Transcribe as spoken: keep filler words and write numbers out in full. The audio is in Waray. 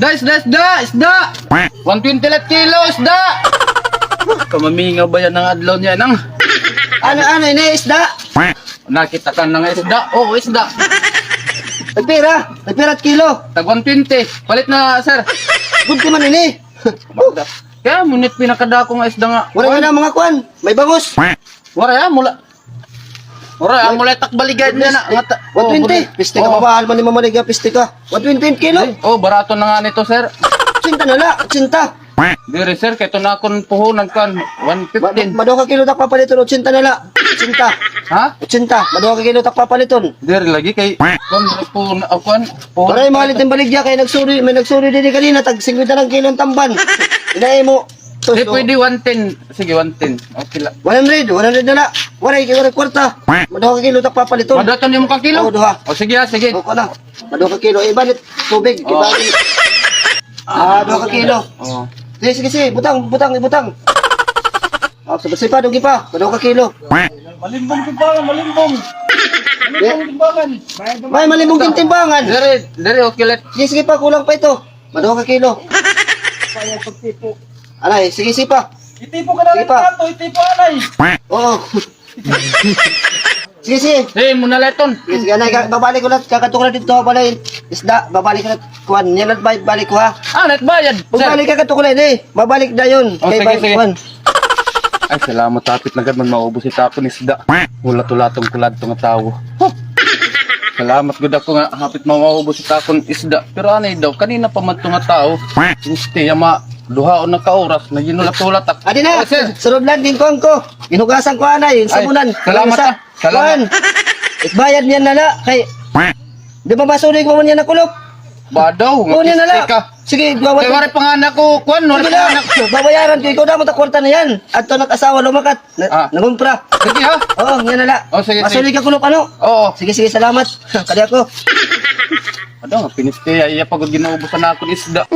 Da, isda, isda, isda! One twenty la it kilo, isda! Kamamingaw ba yana nga adlaw niyan, Nang? Ano, ano, ini, isda? Nakita ka na nga isda? Oo, isda. Nagpira? Nagpira it kilo? Tag one twenty. Palit na, sir. Good ka man ini. Kaya amo ni it pinakadako nga isda nga. Wala nga na mga kuan. May bangus. Waray, ah, mula. Waray, ah, mula it ak baligya niyan na. One twenty. Piste ka, mabahal man ni mamaligya, piste ka. One twenty kilo. Oh, barato na ngani ito, sir. Ochenta na la, ochenta. Diri, sir, kay ito na akon puhunan kan one fifteen. Maduha ka kilo tak papaliton, ochenta na la. Ochenta. Ha? Ochenta. Maduha ka kilo tak papaliton. Diri lagi kay kuan, puhon, ah, kuan, puhon. Waray, mahal it im baligya kay nagsuri, may nagsuri didi kanina, tag singkwenta la an kilo an tamban. Inay mo. Di pwede one ten. Sige, one ten. Okay la. One hundred, one hundred na la. Waray, kay waray kwarta. Maduha ka kilo tak papaliton. Maduha ka kilo? O, duha. O, sige, ah, sige. O, kuha na. Maduha ka kilo. Ibanit tubig. O. Ibanit. Ah, duha ka kilo. O. Sige, sige, sige. Butang, butang, ibutang. O, sabay pa, dugi pa. Maduha ka kilo. Malimbong ka pa, malimbong. Malimbong timbangan. May malimbong timbangan. Diri, diri, okay la. Sige, sige pa, kulang pa ito. Maduha ka kilo. Anay, sige, sige pa. Itipo ka na lang ito, itipo, anay. Oo. Sige, sige. Eh, muna la iton. Sige, sige, anay, babalik ko na, kakadto ko na didto, balay, isda, babalik ko na, kuan, niyan na bayad, balik ko, ha? Ah, nagbayad, sir. Pagbalik, kakadto ko na, eh, babalik dayon. O, sige, sige. Ay, salamat, hapit na gad man maubos it akon isda. Hulat-hulaton ko la adto nga tawo. Huh! Salamat gud ako nga hapit man maubos it akon isda. Pero anay daw, kanina pa man ito nga tawo. Since tiya ma, duhaon na ka oras, naghinulat-hulat ako. Adi na, sir. Sunod la, ginkuan ko. Ginhugasan ko anay, sabunan. Salamat, ah. Salamat. Kuan. Bayad niyan na la, kay di ba masuroy ko man niyan nakulop? Badaw, kunin na la. Sige, waray pa nga nako, kuan, waray pa nga nako. Babayaran ko, ikaw dapat ang kwarta na yan. Adto nak asawa lumakat. Na, nangumpra. Sige, ha? Oo, yan na la. O, sige, sige. Masuroy ka kulop, ano? Oo. Sige, sige, salamat. Kadi ako. Ado, nga pinistiya, iya pa gud ginuubusan na akon isda.